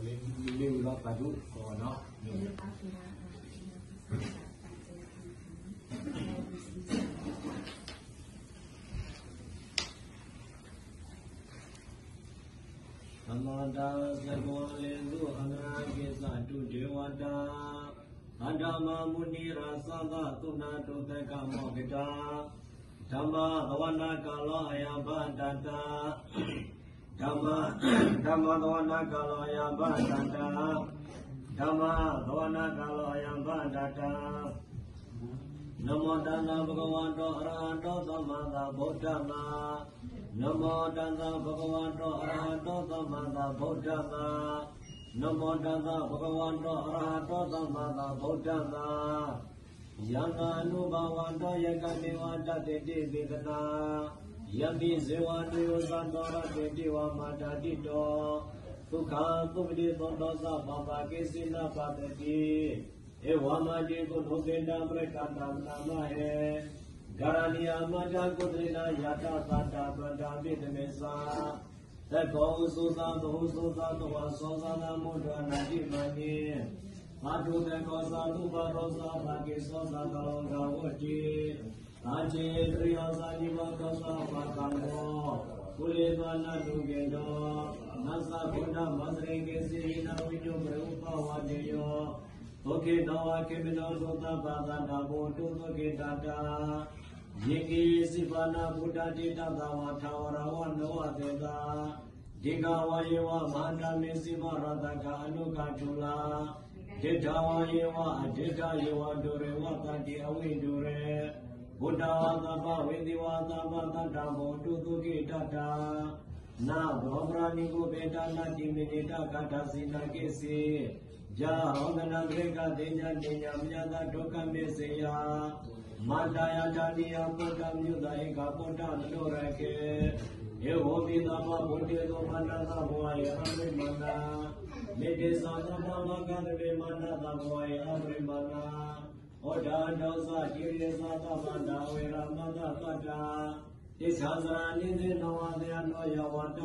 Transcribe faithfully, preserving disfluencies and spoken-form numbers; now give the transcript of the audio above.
မင်းမင်းတို့ပါဒုကောနော် သမ္မာတသဗ္ဗောလေသု အင်္ဂရံ ကိသတုဒေဝတာ အဓမ္မမုနိရသသသုဏတုသက္ကမောက္ခဒါ ဓမ္မသဝနကာလော အယံ ပဒတ္တ ဓမ္မ ဓမ္မသဝနကာလော အယံ ပဒတ္တ ဓမ္မသဝနကာလော အယံ ပဒတ္တ နမောတသဗ္ဗဂဝတော အရဟတော သမ္မာသမ္ဗုဒ္ဓမ္မာ နမောတသဗ္ဗဂဝတော အရဟတော သမ္မာသမ္ဗုဒ္ဓမ္မာ နမောတသဗ္ဗဂဝတော အရဟတော သမ္မာသမ္ဗုဒ္ဓမ္မာ ယံဃာနုဘဝန္တော ယက္ခဏေဝ တသီတိ ဘိသနာ ယံပိ ဇေဝါနုယောဇာတော ရတေတိဝါ မာတာတိတော သုခာသုပတိသုတော သဗ္ဗပါပေစီနပသတိ ဧဝမတေ ကုဏုပေတံ ပရိက္ခန္တံ နမာမဟေ ကရဏီယမတ္တကုသလေန ယတသတ္တပတ္တံ အဘိဓမ္မေသ သက္ခော ဥသုသ သဟုသုသ သဝါသောသ သမုဒ္ဒနာတိမဏိ သတု သက္ခော သတု ပါရေသ အပ္ပဂီသော သတ္တရောဂဝတ္တိ သတ္ထေ တြိယသ နိဝါဒော သပ္ပကမ္မော ကုလေ မနုကိန္နော နသ ဗုဒ္ဓမသရေ ကိစီ ဟိနဝိညူ ပရူပဝတ္တယော သုခိနော ဝါ ခေမိနော သု သဗ္ဗသတ္တ ဘဝန္တု သုခိတ္တာ ယေ ကိစီ ပန္နာ ဘုဒ္ဓါ တိတ္တသ ဝါ ထႃဝရ ဝါ နဝသေသ ဒိဃဝါ ယေ ဝါ မဟန္တာ မေ စီ ပရသ္တ ခ အနု ခ ထူလ ဒိဋ္ဌဝါ ယေ ဝါ အဒိဋ္ဌ ယေ ဝါ ဒူရေ ဝသ္တိ အဝိဒူရေ ဘုဒ္ဓဝါ သဗ္ဗဝေ သီ ဝါ သဗ္ဗသတ္တ ဘဝန္တု သုခိတ္တာ န ပရောပရာ နိကုပေတ န တိမနိတ ခ ဒါစီ န ကိစီ ယ ရောဂနံ တရေ ခ သေ ယ တေ ယ မယ သ ဒုက္ခ မစ္ဆေယ မတ္တ ယ ဌာနိယ ပုတ္တ မုသ ဧက ပုတ္တ မနုရက္ခေ ဧဝံ မီ သဗ္ဗ ဗုတ္တေသု မန သ ဘဝ ဧ အပရိမ ဏ မေ တေ သ သဗ္ဗ မဂ္ဂ သ မေ မန သ ဘဝ ဧ အပရိမ ဏ ဩ ဒ ဒေါ သ ကိရိ သ သဗ္ဗ တ ဝေရ မ သ သတ္တ တိ သ သရ ဏိ သေ နဝ သေ အ နော ယ ဝ တ